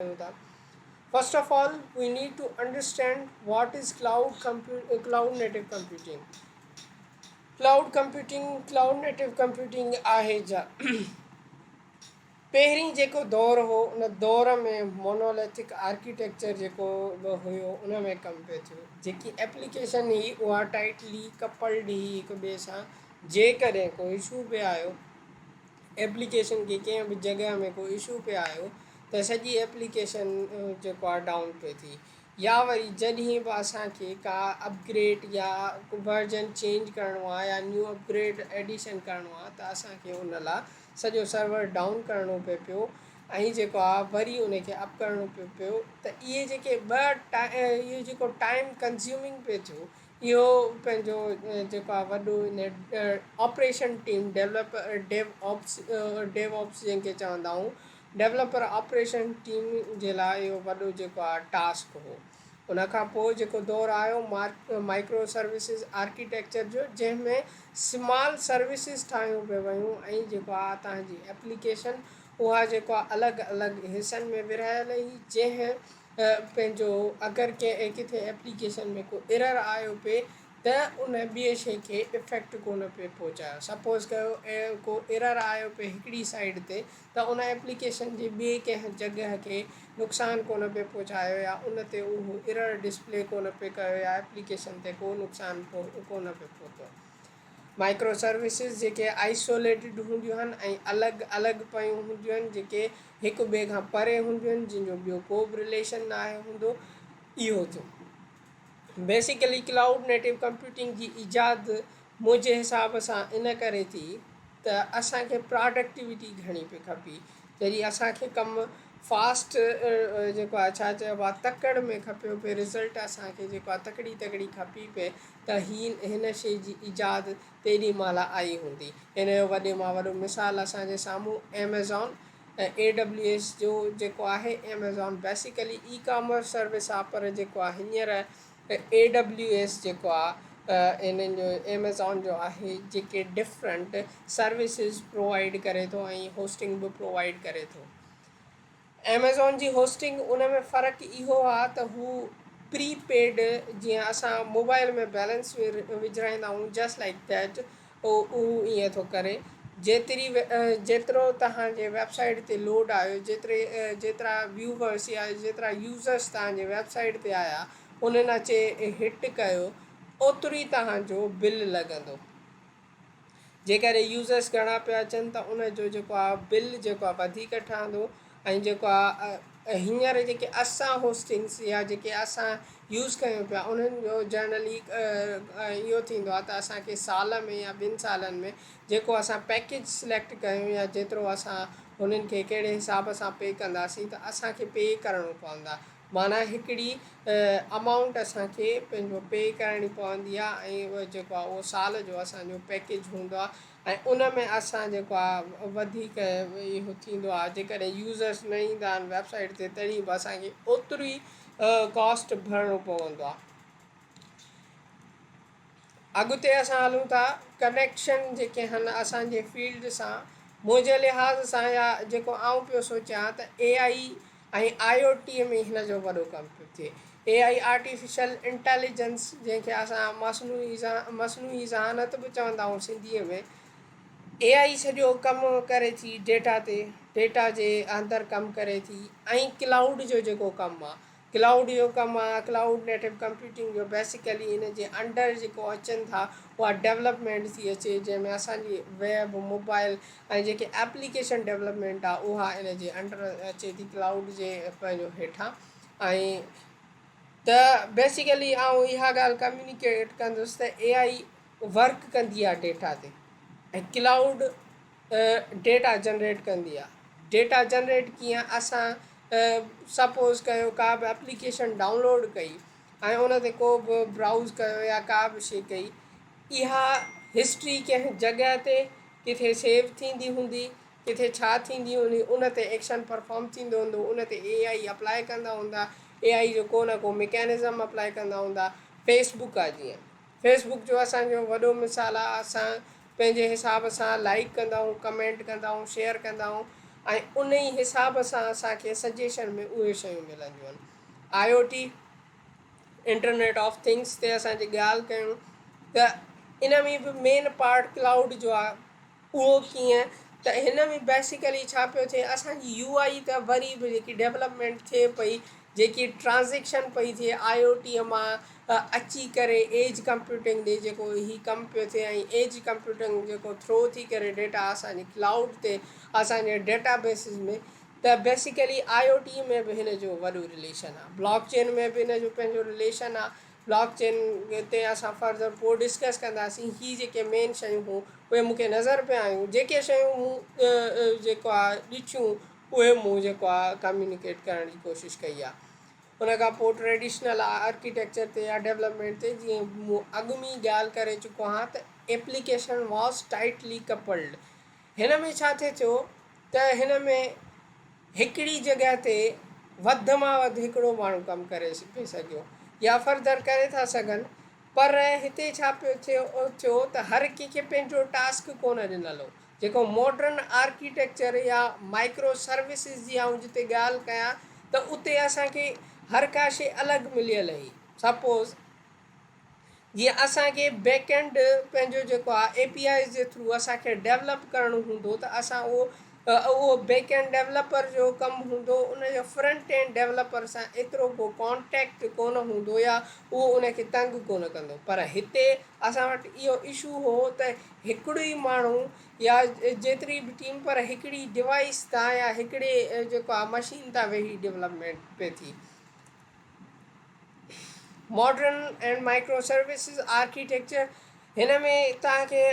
ڪيون ٿا. First of all we need to understand what is cloud native computing. Cloud computing cloud native computing آهي جا پهرين جيڪو دور هو ان دور ۾ مونوليٿڪ آرڪيٽيڪچر جيڪو به هيو ان ۾ ڪم پئي ٿيو جيڪي ايپليڪيشن هئي اها ٽائٽلي ڪپلڊ هئي هڪ ٻئي سان جيڪڏهن ڪو اشو پئي آيو ايپليڪيشن کي ڪنهن به جڳهه ۾ ڪو اشو پئي آيو ته سڄي ايپليڪيشن جيڪو آهي ڊائون پئي ٿي يا وري جڏهن به اسان کي ڪا اپگريڊ يا ڪو ورجن چينج ڪرڻو آهي يا نيو اپگريڊ ايڊيشن ڪرڻو آهي ته اسان کي ان لاء سڄو سرور ڊائون ڪرڻو پئي پيو ۽ جيڪو آهي وري ان کي اپ ڪرڻو پئي پيو ته اهي جيڪي ٻه اهو جيڪو ٽائيم ڪنزيومنگ پئي ٿيو اهو پنهنجو جيڪو آهي وڏو ان operation team develop DevOps DevOps جنهن کي چوندا آهيون ڊيولپر آپريشن ٽيم جي لاء اهو وڏو جيڪو آهي ٽاسڪ هو. ان کان پوء جيڪو دور آيو مائڪرو سروسز آرڪيٽيڪچر جو جنهن ۾ سمال سروسز ٺاهيون پيون ويون ۽ جيڪو آهي تهان جي ايپليڪيشن اها جيڪو آهي الڳ الڳ حصن ۾ ورهايل هئي جنهن پنهنجو اگر ڪنهن ڪٿي ايپليڪيشن ۾ ڪو ايرر آيو پئي ته ان ٻئي شي کي افيڪٽ ڪونه پئي پهچايو سپوز ڪيو ڪو ايرر آيو پئي هڪڙي سائيڊ تي ته ان ايپليڪيشن جي ٻئي ڪنهن جڳهه کي نقصان ڪونه پئي پهچايو يا ان تي اهو ايرر ڊسپلي ڪونه پئي ڪيو يا ايپليڪيشن تي ڪو نقصان ڪونه پئي پهتو. مائڪرو سروسز جيڪي آئسوليٽڊ هونديون آهن ۽ الڳ الڳ پيون هونديون آهن جيڪي هڪ ٻئي کان پري هونديون آهن جن جو ٻيو ڪو به رليشن ناهي هوندو اهو ٿيو بيسيڪلي ڪلائوڊ نيٽو ڪمپيوٽنگ جي ايجاد منهنجي حساب سان ان ڪري ٿي ته اسان کي پراڊڪٽيوٽي گهڻي پئي کپي جڏهن اسان کي ڪم فاسٽ جيڪو آهي ڇا چئبو آهي تڪڙ ۾ کپيو پئي رزلٽ اسان کي جيڪو آهي تڪڙي تڪڙي کپي پئي ته هي هن شيء جي ايجاد تيڏي مهل آئي هوندي. هن جو وڏي مان وڏو مثال اسان جي سامهون ايميزون اي ڊبليو ايس جو جيڪو آهي Amazon basically e commerce service آ پر جيڪو آ هينئر اي ڊبليو ايس جيڪو آ انهن جو ايميزون جو آهي جيڪي ڊفرنٽ سروسز پرووائيڊ ڪري ٿو ۽ هوسٽنگ به پرووائيڊ ڪري ٿو. ايميزون جي هوسٽنگ ان ۾ فرق اهو آ ته هو پري پيڊ جيئن اسان موبائل ۾ بيلنس وجهرائيندا آهيون جسٽ لائيڪ that هو ائين ٿو ڪري جيتري جيترو توهان جي ويب سائيٽ تي لوڊ آيو جيتري جيترا ويوورس يا جيترا يوزرس توهان جي ويب سائيٽ تي آيا انهن اچي هٽ ڪيو اوتري توهان جو بل لڳندو. جيڪڏهن يوزرس گهڻا پيا اچن ته ان جو جيڪو آهي بل جيڪو آهي وڌيڪ ٺهندو ۽ جيڪو آهي هينئر جيڪي اسان هوسٽنگس يا جيڪي اسان يوز ڪيون پيا انهن جو جنرلي اهو ٿيندو آهي ته اسانکي سال ۾ يا ٻن سالن ۾ جيڪو اسان پيڪيج سليڪٽ ڪيون يا جيترو اسان هنن کي ڪهڙي حساب سان پي ڪنداسين ته اسانکي پي ڪرڻو پوندا معنيٰ هڪڙي امائونٽ اسان کي پنهنجو پي ڪرڻي پوندي آهي ۽ اهو جيڪو آهي اهو سال جو اسان جو پيڪيج هوندو آهي ۽ ان ۾ اسان جيڪو آهي وڌيڪ اهو ٿيندو آهي جيڪڏهن يوزرس نه ايندا آهن ويب سائيٽ تي تڏهن به اسان کي اوتري ڪاسٽ ڀرڻو پوندو آهي. اڳتي اسان هلون ٿا ڪنيڪشن جيڪي هن اسان جي فيلڊ سان منهنجي لحاظ سان يا جيڪو آئون پيو سوچيان ته اي آئي ۽ آء او ٽي ۾ هن جو وڏو ڪم پيو ٿئي. اي آئي آرٽيفيشل انٽيليجنس جنهن کي اسان مصنوعي مصنوعي ذهانت به چوندا آهيون سنڌيء ۾ اي آئي سڄو ڪم ڪري ٿي ڊيٽا تي ڊيٽا جي اندر ڪم ڪري ٿي ۽ ڪلائوڊ جو جيڪو ڪم آهي ڪلائوڊ جو ڪم آ ڪلائوڊ نيٽو ڪمپيوٽنگ جو بيسيڪلي ان جي انڊر جيڪو اچن ٿا اها ڊولپمينٽ ٿي اچي جنهن ۾ اسان جي ويب موبائل ۽ جيڪي ايپليڪيشن ڊولپمينٽ آ اها ان جي انڊر اچي ٿي ڪلائوڊ جي پنهنجو هيٺان ۽ ته بيسيڪلي آئون اها ڳالهه ڪميونيڪيٽ ڪندس ته اي I work ڪندي آ ڊيٽا تي ۽ ڪلائوڊ ڊيٽا جنريٽ ڪندي آ ڊيٽا جنريٽ ڪيئن اسان سپوز ڪيو ڪا به اپليڪيشن ڊائونلوڊ ڪئي ۽ ان تي ڪو به برائوز ڪيو يا ڪا به شي ڪئي اها هسٽري ڪنهن جڳهه تي ڪٿي سيو ٿيندي هوندي ڪٿي ڇا ٿيندي هوندي ان تي ايڪشن پرفارم ٿيندو هوندو ان تي اي آئي اپلائي ڪندا هوندا اي آئي جو ڪو نه ڪو ميڪانزم اپلائي ڪندا هوندا فيس بڪ آ جيئن فيس بڪ جو اسان جو وڏو مثال آ اسان پنهنجي حساب سان لائيڪ ڪندا آهيون ڪمينٽ ڪندا آهيون شيئر ڪندا آهيون ۽ ان ئي حساب سان اسان کي سجيشن ۾ اهي شيون ملنديون آهن. I O T, internet of things, تي اسان جي ڳالهه ڪيون ته ان ۾ به مين پارٽ ڪلائوڊ جو آهي. اهو ڪيئن ته هن ۾ بيسيڪلي ڇا پيو ٿئي، اسان جي يو آئي ته وري به جيڪي ڊيولپمينٽ ٿئي پئي، جيڪي ٽرانزيڪشن پئي ٿئي آء او ٽي مان اچي ڪري ايج ڪمپيوٽنگ ڏي جيڪو هي ڪم پيو ٿئي ۽ ايج ڪمپيوٽنگ جيڪو ٿرو ٿي ڪري ڊيٽا اسان جي ڪلائوڊ تي اسان جي ڊيٽا بيسز ۾، ته بيسيڪلي I او ٽي ۾ به هن جو وڏو رليشن آهي، بلاڪ چين ۾ به هن جو پنهنجو رليشن آهي. بلاڪ چين تي اسان فرڌر پوء ڊسڪس ڪنداسين. هي جيڪي مين شيون هون اهي مون کي نظر پيا آيون، جيڪي شيون مون جيڪو آ ڏٺيون اهي مون جيڪو آ ڪميونيڪيٽ ڪرڻ جي ڪوشش ڪئي آ. ان کان پوء ٽريڊيشنل آرڪيٽيڪچر تي يا ڊيولپمينٽ تي جيئن مون اڳ ۾ ئي ڳالهه ڪري چڪو آهيان ته ايپليڪيشن واز ٽائٽلي ڪپلڊ. هن ۾ ڇا ٿئي ٿيو ته هن ۾ هڪڙي جڳهه تي وڌ مان وڌ هڪڙو ماڻهو ڪم ڪري پئي سگهيو يا فرڌر ڪري ٿا سگهن، پر هتي ڇا پيو ٿيو ته هر ڪنهن کي پنهنجو ٽاسڪ ڪونه ڏنل هو. جيڪو ماڊرن آرڪيٽيڪچر يا مائڪرو سروسز جي آئون جتي ڳالهه ڪيان ته اتي اسان کي هر ڪا شيء الڳ مليل هئي. سپوز جيئن اسان کي بيڪ اينڊ پنهنجو جيڪو آهي اي پي آئيز جي ٿرو اسان کي ڊيولپ ڪرڻو هوندو ته اسان اهو اهو بيڪ اينڊ ڊيولپر جو ڪم هوندو، ان جو فرنٽ اينڊ ڊيولپر سان ايترو ڪو ڪانٽيڪٽ ڪونه هوندو يا اهو ان کي تنگ ڪونه ڪندو. پر هتي اسان وٽ اهو اشو هو ته هڪڙو ئي ماڻهو يا جيتري به ٽيم پر هڪڙي ڊوائيس تان يا هڪڙي جيڪو آهي مشين تان ويهي ڊيولپمينٽ پئي ٿي. Modern and micro services architecture, هن ۾ توهان کي.